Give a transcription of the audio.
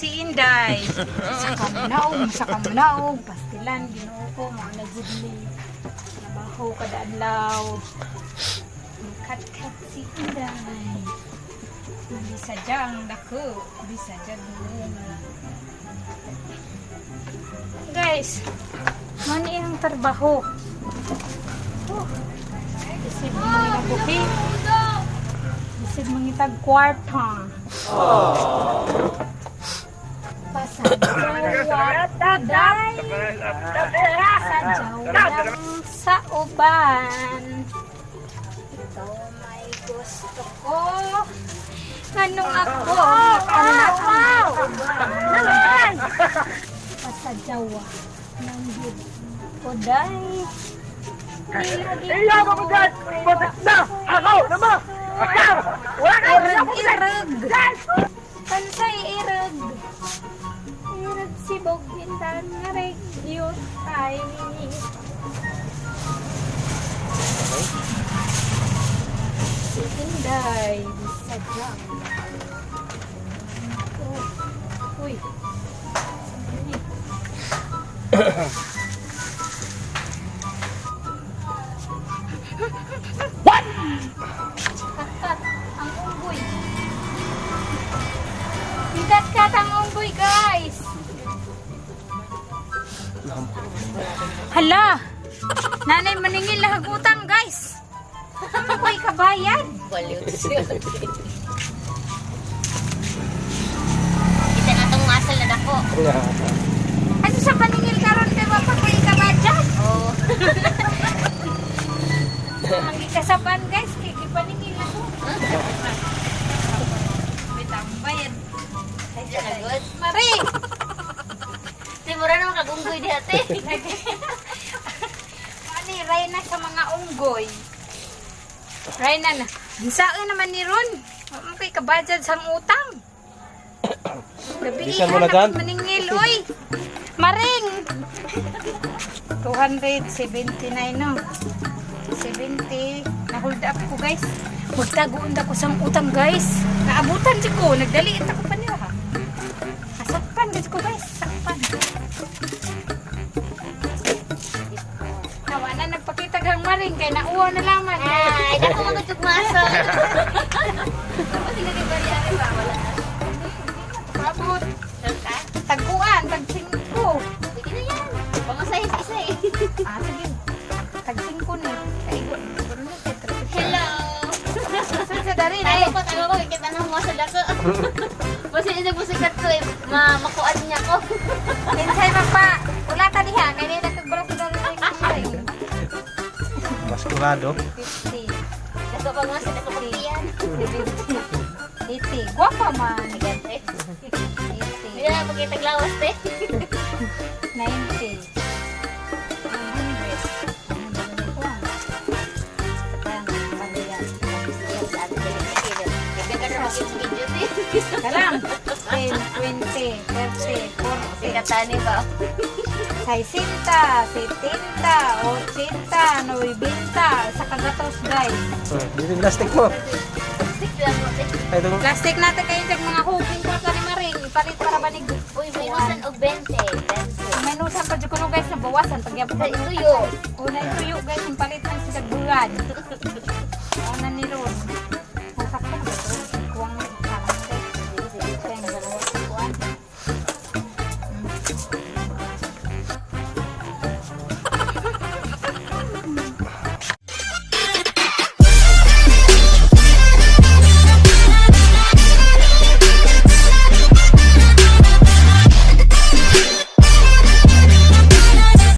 Si Inday. Sa kamunaog, sa kamunaog, pastilan, Ginoo ko, mga nagudli. Trabaho kada adlaw. Kat-kat si Inday. Bisadyang dako, bisadyang bunga. Guys, mani ang trabaho. Oh, isip mga buhi. Isip mangitag kwarta. Pasadyaw day. Sadyaw lang sa uban. Ito may gusto ko. Anong ako? Wow! Pasadyawa. Nanggit ko day. Iya mo ko dyan! Putik na! Ako! Nama! Wala ka! Irag, irag. Pansay, irag. Irag si Bogindan nga regyo tay. Si Inday, sadyang. Oh, uy. Sandali. What? Katkat ang unggoy. Katkat ang unggoy, guys. Hala! Nanay maningil lahag utang, guys. Ano ko'y kabayad? Baliw siya. Kita na itong muscle na dako. Ano sa paningil karon kay wa pa ko'y kabayad? Oo. Ang ikasaban, guys, kay gipaningil ako. May tambayad. Ay, good. Mari! Timura naman kagunggoy di ate. Ani, Reyna sa mga unggoy. Reyna na. Saan naman ni Ron? Mo kay kabadjad sang utang. Gabi Bisan mo na dyan. maningil, oy. Maring. 279 no. 70. Na-hold up ko, guys. Magtagoon ko sang utang, guys. Naabutan di ko. Nagdaliit ako pa niya, ha. Asakpan di ko, guys. Sakpan. Tawa na nagpakita kang maring kay nauwa na laman. Ay, dako magutog muscle. Kasi nagibariari ba? Wala na. Abot. Sure ka? Tagkuan, tag-singko. Pwede na yan. Pangasahis isa eh. Ah, sige. Tag-singko ni. Kaigo. Siguro na kay traffic. Hello! Saan sa dari na Tayo eh? ko, tayo ko. Kita na muscle ako. Basta hindi musikat ko eh. Makuan niya ko. Kinsay man pa. Wala ta diha. Kay di nagkagbala sa dari ring maring. Maskurado. 50, Dako pag muscle, dako pag tiyan. 70, 80. Gwapa man. Ayan, te. 80, Hindi na pagkitaglawas, te. 90, 100. Kalang. 10, 20, 30, 40, Sikatani ba? 60, 70, 80, 90, sa kagatos, guys. Dito yung plastic mo. Stick lang mo, te. Ay, itong Plastic natin kayo dyan, mga huping ko ni Maring. Ipalit para banig. Uy, minusan og 20. 20. Minusan pa dyan ko no, guys, nabawasan. Pag Sa ituyo. Una ituyo, guys, yung palit ng sila bulan.